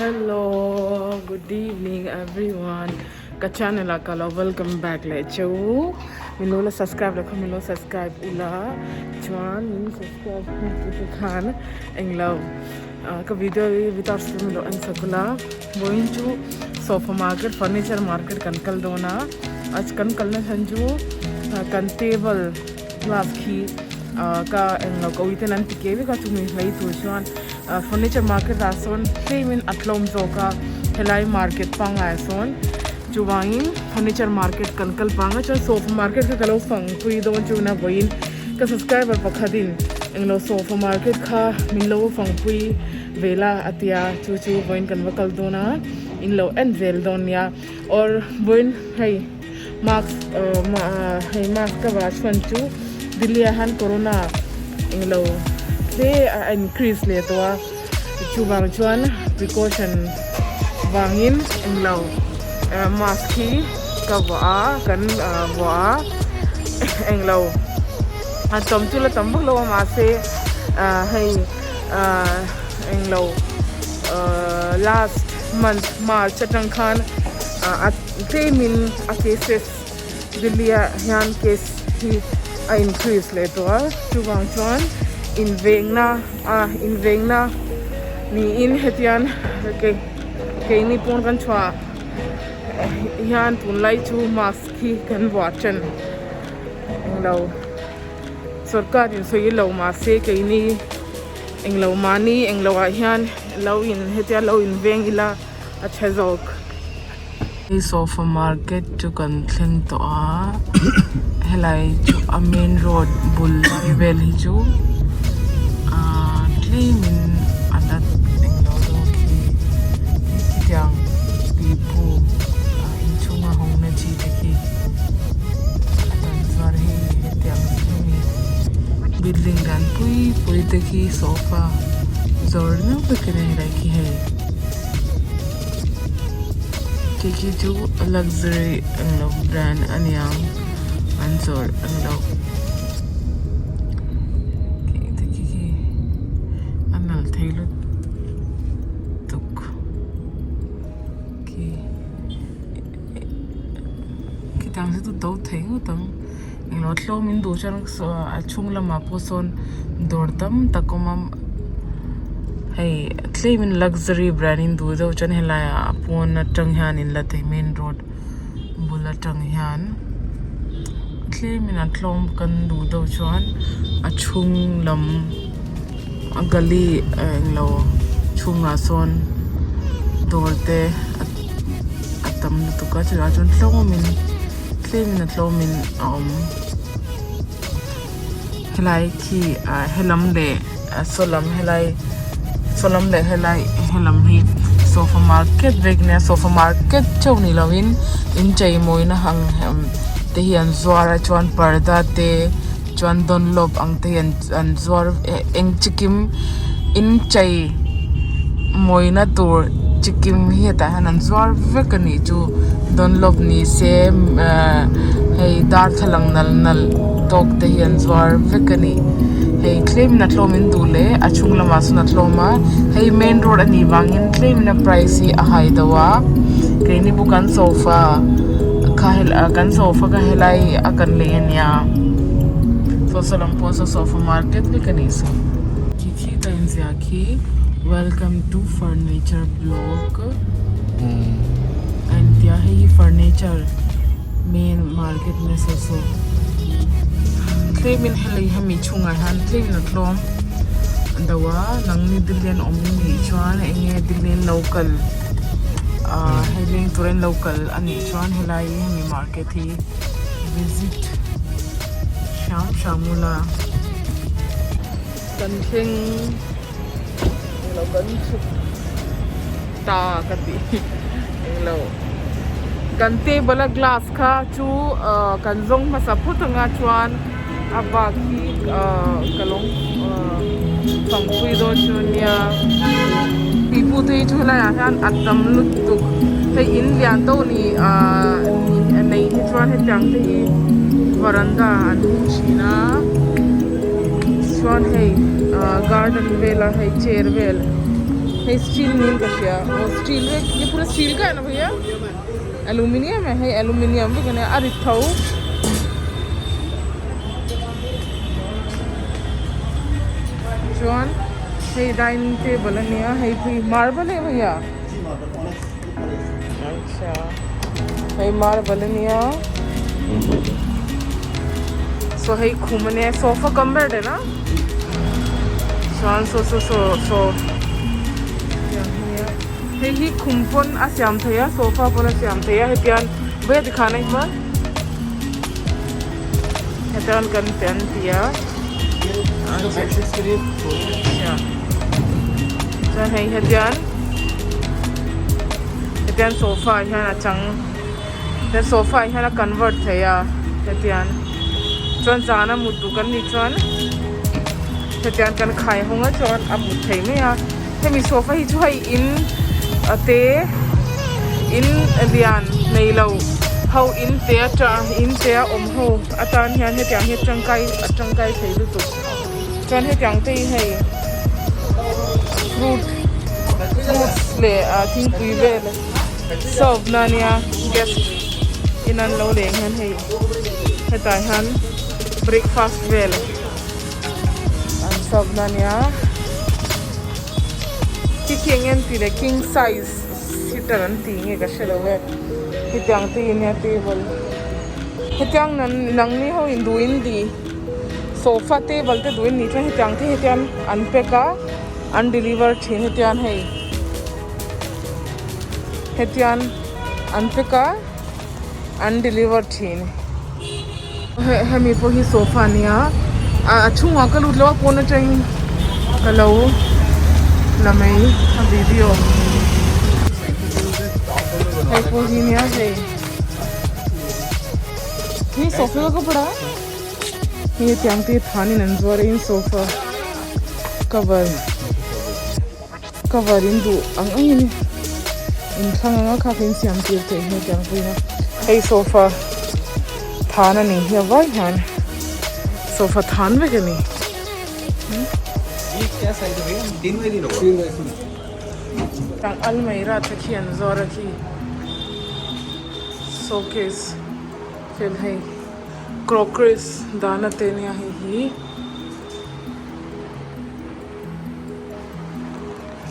Hello good evening everyone ka channel ah ka lo welcome back leh che u min lo la subscribe loh kha min lo subscribe ula chuan min subscribe hnu te te khan englo ka video hi without film lo en sak ula vawiin chu sofa market furniture market kan kal dawn a kan kalna chhan chu kan table glass khi ka englo ka ui ten an ti ke vek a chumi hlei tur chuan furniture market ah sawn tlem in a tlawm zawk a helai market pangngai ah sawn chuvangin furniture market kan kal pang a chuan sofa market kha ka lo fang pui dawn chu na vawiin ka subscriber pakhat in englo sofa market kha min lo fang pui ve la a tia chu chu vawiin kan va kal dawn a in lo en zel dawn nia or vawiin hei. Mask hei mask ka va chhuan chu Delhi ah hian corona englo hle a increase leh tawh a chuvang chuan precaution vangin englo mask hi ka vuah a kan vuah a englo a tam chu la tam vak lo a mahse hei englo last month march atang khan a. Tlemin a cases Delhi ah hian case hi a increase leh tawh a chuvang chuan invengna a invengna niin hetian kei keini pawn kan chhuah hian tunlai chu mask hi kan vuah ṭan englo sawrkar in sawi lo mahse keini englo mahni englo ah hian lo in hetia lo inveng ila a tha zawk. Hei sofa market chu kan thleng tawh a helai chu a main road bul lai vel hi chu ahh tlemin a la englo deuh khi khitiang pipu ah inchhunga hawngna chi te khi a tam chuan hei hetiang hemi building lian pui pui te khi sofa zawr ringawt vekin a helai khi hei. Khi khi chu luxury englo brand a niang an zawrh englo khi te khi khi a nalh thei lutuk khi khitang hi chu to thei ngawt ang englo tlawm in duh chuan a chhung lamah pawh sawn dawr tam tak a awm a hei tlem in luxury brand in duh deuh chuan helai ah a pawn atang hian in la thei main road bul atang hian tlem in a tlawm kan duh deuh chuan a chhung lam a gali englo chhungah sawn dawr te a tam lutuk a chutah chuan tlawm in tlem in a tlawm in a awm. Helai khi ah helam leh saw lam helai saw lam leh helai helam hi sofa market vek nia sofa market theuh ni lovin inchei mawina ang te hi an zuar a chuan parda te chuan dunlop ang te hi an zuar eng chikim inchei mawina tur chikim hi hetah hian an zuar vek a nih chu dunlop ni se ahh hei darthlalang nal nalh tawk te hi an zuar vek a ni hei tlemin a tlawm in duh leh a chhung lamah sawn a tlawm a hei main road a nih vangin tlemin a price hi a hai deuh a keini pawh kan sofa kha kan sofa kha helai a kan lei a nia saw saw lam pawh saw sofa market vek a nih saw. Khi ka inziah khi welcome to furniture block a intia hei hi furniture main market nge saw saw tlemin helai hemi chhungah hian tlemin a tlawm deuh a nangni dilian awm nih chuan enge dilian lo kal ah hei leng turin lo kal a nih chuan helai hemi market hi visit hram hram ula. Kan thleng englo kan chhuk ta ka ti englo kan table a glass kha chu ah kan zawng hmasa phawt anga chuan a bak hi ah ka lo ah fangpui dawn chu nia pipu te hi chu helai ah hian a tam lutuk hei in lian deuh ni ah nei hi chuan hetiang te hi varanda an hung thin a. Chuan hei ah garden vela hei chair vel Hei steel niin ka hria aw steel vek ye pura steel ka na bhaiya aluminium e hei aluminium vek ania a rit tho. Chuan hei dining table ania hei pui marble e bhaiya acha hei marble ania so hei khum ania sofa cum bed hai na chuan saw saw saw saw tiang hi ania hei hi khum pawn a siam thei a sofa pawn a siam thei a hetian bhaiya tikhan a hian. Hetiang kan ti an ti a chuan hei hetian hetian sofa ah hian a chang he sofa ah hian a convert thei a hetian chuan zana mut duh kan nih chuan hetian kan khai hawng a chuan a mut thei mai a hemi sofa hi chu hei in a te in lian nei lo ho in te atang in te a awm ho atan hian hetiang hi tangkai a tangkai thei lutuk chuan hetiang te hi hei fruit fruits leh ah thingpui vel serve na ania guest in an lo leng hian hei hetah hian breakfast vel. An serve na ania khi khi eng nge an tih le king size sitter an tih nge ka hre lo e hetiang te hi ania table hetiang nan nangni ho in duh in ti sofa table te duh in nih chuan hetiang te hetiang an pack a an deliver thin hetiang hei hetiang an pack a. An deliver thin hemi pawh hi sofa ania a chhungah ka lut lo a pawn atangin ka lo la mai a video hei pawh hi nia hei hi sofa ka kapda hi hetiang te hi thanin an zuar a in sofa cover. Cover in duh ang angin in thlang anga kha kha in siam tir theih hmel tiang pawhin a hei sofa than a ni hi a vai hian sofa than vek a ni. Tang almeira te khi an zawr a khi showcase vel hei crockeries dahna te nia hei hi.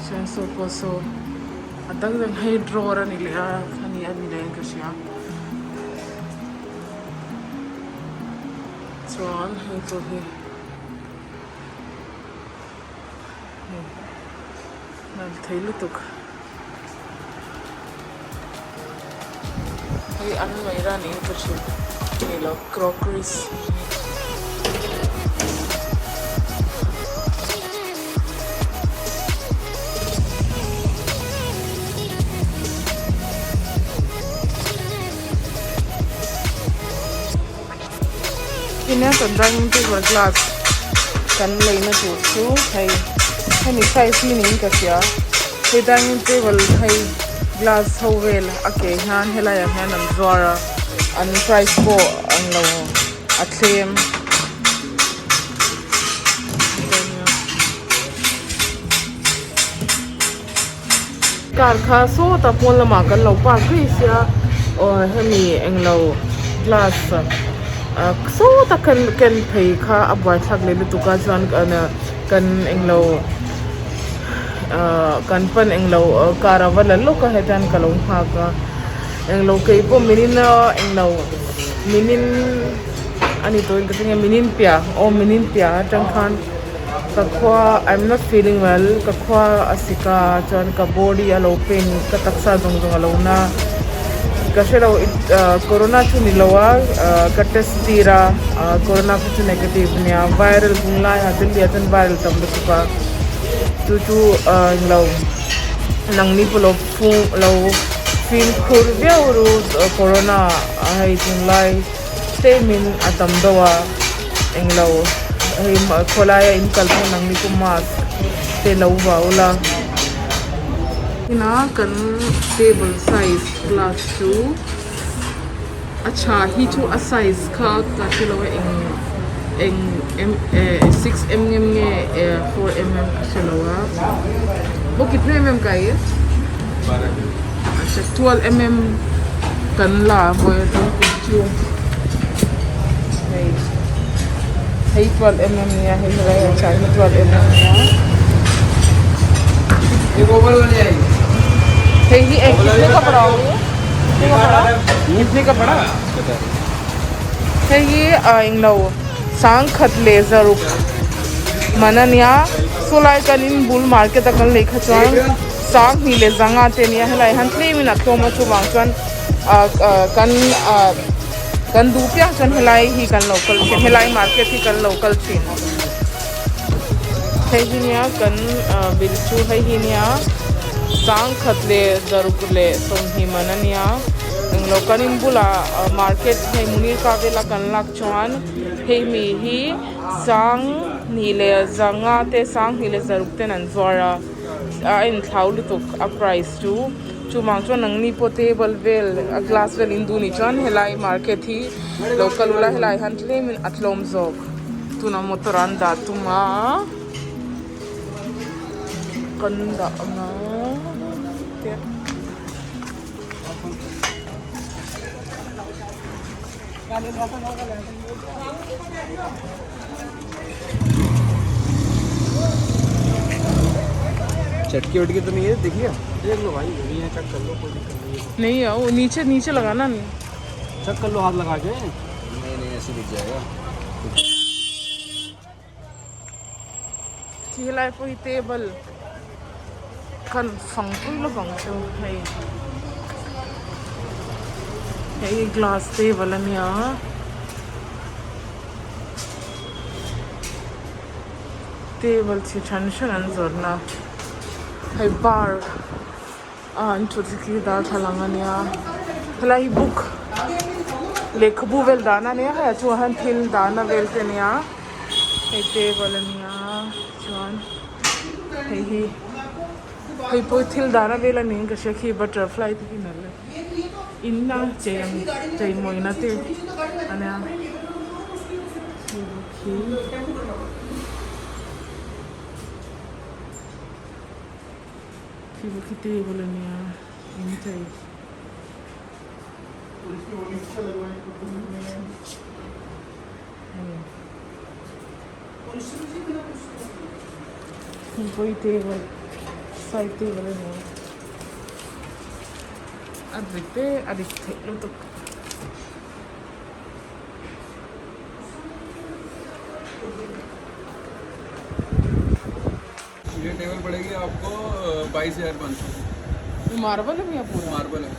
Chuan saw pawh saw a dang dang hei drawer a ni leh a ani a ni leh in ka hria chuan hei pawh hi hei nalh thei lutuk hei an mai ran in ka hria ni lo crockeries. Ina kan dining table glass kan leina tur chu hei hemi size hi niin ka hria hei dining table hei glass ho vel a ke hian helai ah hian an zuar a an price pawh ang lo a thlem. Car kha sawtah pawn lamah kan lo park daih sia aw hemi englo glass ah sawta kan ken phei kha a buaithlak leh lutuk a chuan kan englo ah kan pan englo car a va la lawk a hetian ka lo nghak a englo keipawh minin englo minin a ni tawhin ka hria minin piah aw minin piah atang khan. Ka khua I'm not feeling well ka khua a sik a chuan ka body a lo pain ka taksa zawng zawng a lo na ka hre lo corona chu ni lo a ka test tir a corona kha chu negative ania viral hung lai ah Delhi ah chuan viral tam lutuk a chu chu englo nangni pawh lo fung lo fimkhur viau ru corona a hei tunlai tlemin a tam deuh a. Englo hei khawlaia in kal pawh nang ni chu mask te lo vau la. Ina kan table size glass chu a tha hi chu a size kha ka hre lo a eng eng em eh 6mm nge 4mm ka hre lo a. Wo kitne mm ka ye? Acha 12 mm kan la vawi chu kum chu hei hei 12 mm nia hei helai ah chuan hi 12 mm nia hei hi eng kitne ka pada ho kitne ka pada hei hi a englo sangkhat leh zaruk man a nia chulai kan in bul market a kan lei kha chuan Sanghnih leh zanga te ania helai hian tlem in a tlawm a chuvang chuan ah ah kan ah kan duh piang chuan helai hi kan lo kal thin helai market hi kan lo kal thin hei hi nia kan ah bill chu hei hi nia sangkhat leh zaruk leh sawmhnih man ania englo kan in bulah market hei munirka vela kan lak chuan hei mi hi sanghnih leh zanga te sanghnih leh zaruk ten an zuar a. a inthlau lutuk a price chu chuvang chuan nangni pawh table vel a glass vel in duh nih chuan helai market hi lo kal ula helai hian tlem in a tlawm zawk tunah motor an dah tum a kan dah ang a te. चटकी वटकी तो नहीं है देख लिया देख लो भाई वो भी है चेक कर लो कोई दिक्कत नहीं है नहीं है वो नीचे नीचे लगाना नहीं चेक कर लो हाथ लगा के नहीं नहीं ऐसे दिख जाएगा Khi helai pawh hi table kan fang pui lovang chu hei hei hi glass table a nia table chi hran hran an zawrhna hei bar a an thut khi darthlalang a nia helai hi book lehkhabu vel dahna a nia hei a chungah hian thil dahna vel te a nia. Hei table a nia chuan hei hi hei pawh hi thil dahna vel a niin ka hria khi butterfly te khi nalh e in a chei ang chei mawina te a nia hei bawk hi khi bawk hi table a nia in chei. Hei table side table a ni a a dik te a dik theih lutuk. ये table पड़ेगी आपको 22,500। ये marble है भैया पूरा मार्बल है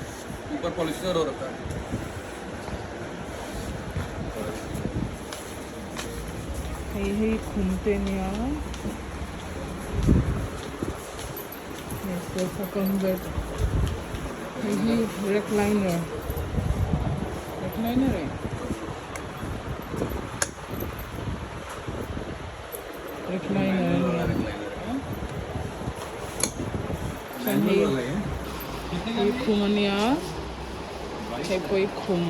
ऊपर पॉलिस्टर हो रखा है। Hei hei khum te nia hei sofa cum bed hei hi recliner recliner e. Recliner a nia chuan hei hei khum a nia hei pawh hi khum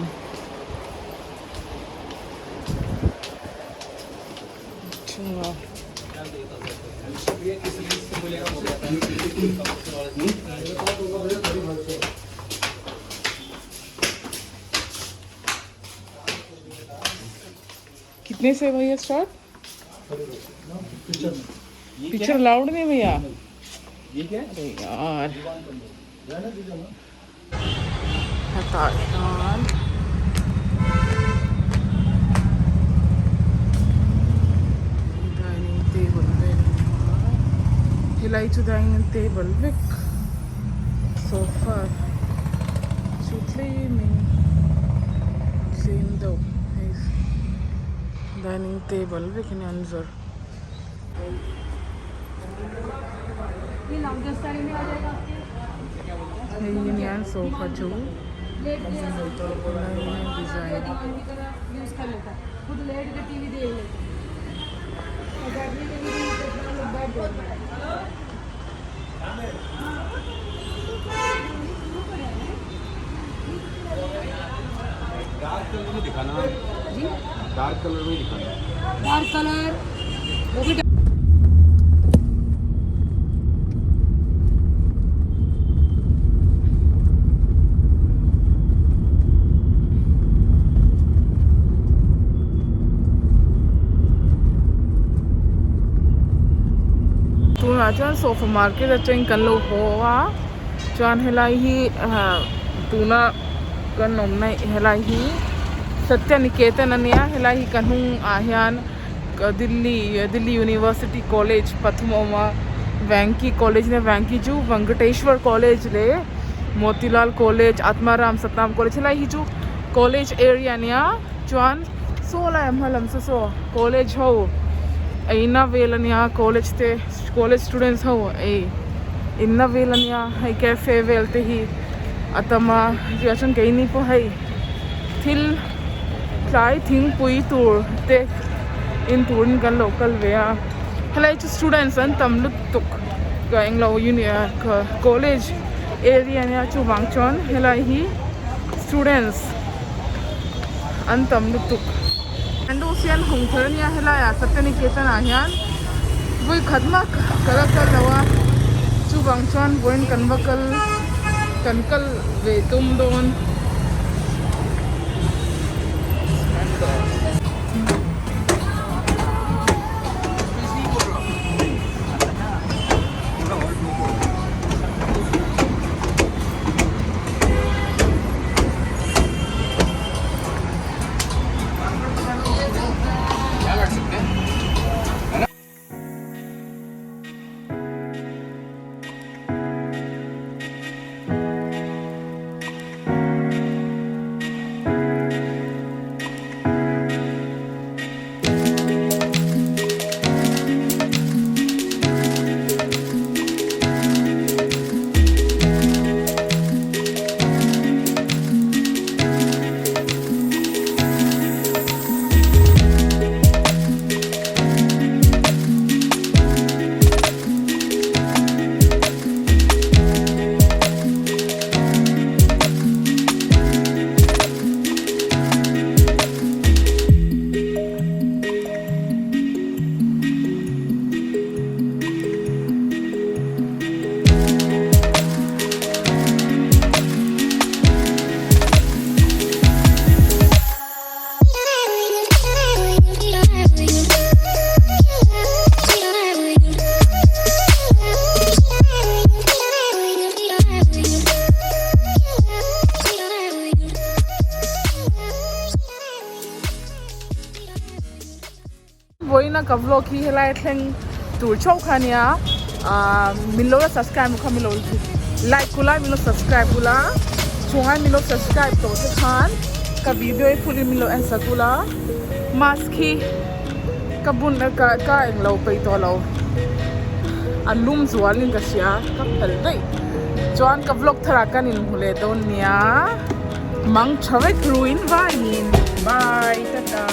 chungah. कितने से भैया start picture allowed नहीं भैया अरे यार hetah hian dining table vel a ni a helai chu dining table vek sofa chu tlem in tlem deuh hei dining table vek in an zawrh. Hei hi nia sofa chu helai hi design. Dark colour में दिखाना dark colour में दिखाना dark colour वो भी। chuan sofa market atangin kan lo haw a chuan helai hi ah tuna kan awmna helai hi Satyaniketan ania helai hi ka hnung ah hian Delhi Delhi University College pathum a awm a Venky College nia Venky chu Venkateshwar College leh Motilal College Atmaram Satnam College helai hi chu college area ania chuan saw lai a hma lam saw saw college ho eina vel ania college te college students ho ei inna vel ania hei cafe vel te hi a tam a chutah chuan keini pawh hei thil tlai thingpui tur te in turin kan lo kal ve a helai chu students an tam lutuk ka englo uni college area ania chuvang chuan helai hi students an tam lutuk. An duh sian hung thar ania helai ah Satyaniketan ah hian vawi khat mah ka la kal lo a chuvang chuan vawiin kan va kal kan kal ve tum dawn. Vawiina ka vlog hi helai thleng tur chauh kha ania ahh min lo la subscribe kha min lo like ula min lo subscribe ula chunga min lo subscribe tawh te khan ka video hi full in min lo en sak ula mask hi ka bun ka ka englo peih tawh lo a lum zualin ka hria ka phelh daih chuan ka vlog tharah kan inhmu leh dawn nia mang tha vek ruin vaiin bye tata.